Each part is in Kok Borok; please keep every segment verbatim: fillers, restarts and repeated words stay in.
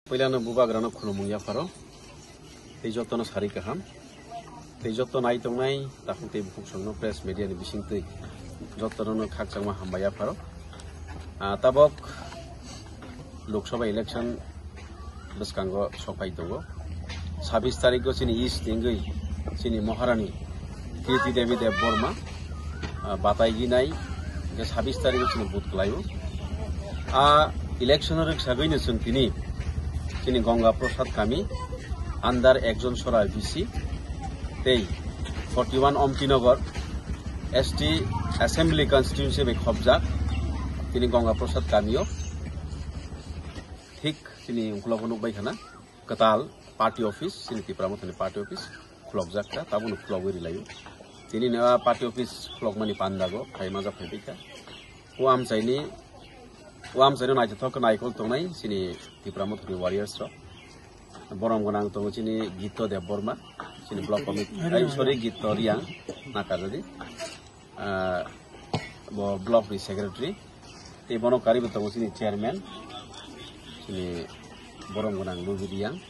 Puilano bubagrano khulumung yapharo, tei jotono sari kaham, tei joto nai tongnai takhuk tei bukhuk songno press media ni bisingtwi jotono khakchangma hambai yapharo. Ah, tabok Lok Sabha election bwskango sokphai tongo. Sabis tarikgo chini East ni wngwi chini Maharani Kirti Devi Debbarma, ah, batai ginai je sabis tarikgo chini vote khlaio. A election o rwksagwino chwng tini chini Ganga Prasad kami under Ekjon Sora B C tei forty one Ompi Nagar S T Assembly Constituency bai khopjak tini Ganga Prasad kamio thik chini uklogo nukbai khana kwtal party office, chini Tipra Mothani party office khulokjak kha, tabukno khulogwi rwlaio. Tini no party office khulokmani pandago phai majak phai kha. O amchaini, o amchaino naithothok khe naikol tongnai chini Tipra Mothani warriors rok. Borom gwnang tongo chini Gitto Debbarma, chini block committee, ai, sorry, Gitto Riang, nakarjadi. Ah, bo block ni secretary, tei bono karwi bo tongo chini chairman, chini borom gwnang Lubi Riang,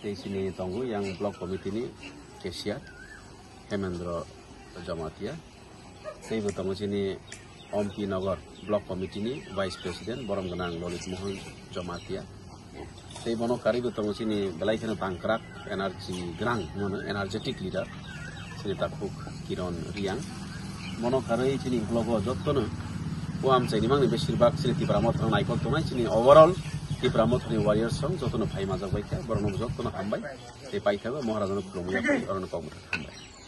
tei chini tongo yang block committee ni cashier Hemendra Jamatia, tei bo tongo chini Ompi Nagar block committee ni vice president borom gwnang Lolit Mohan Jamatia. Tei bono karwi bo tongo chini belai kheno tangkrak, energy gwnang, mano energetic leader, chini takhuk Kiron Riang. Bono karwi chini vlog o jottono o amchaini mangni besirbak chini Tipra Mothano naikol tongnai, chini overall Tipra Mothani warriors song jottono phai majak bai kha, borokno jottono hambai tei paithago Maharajano khulumwi yaphai, oroni kok mwthak hambai.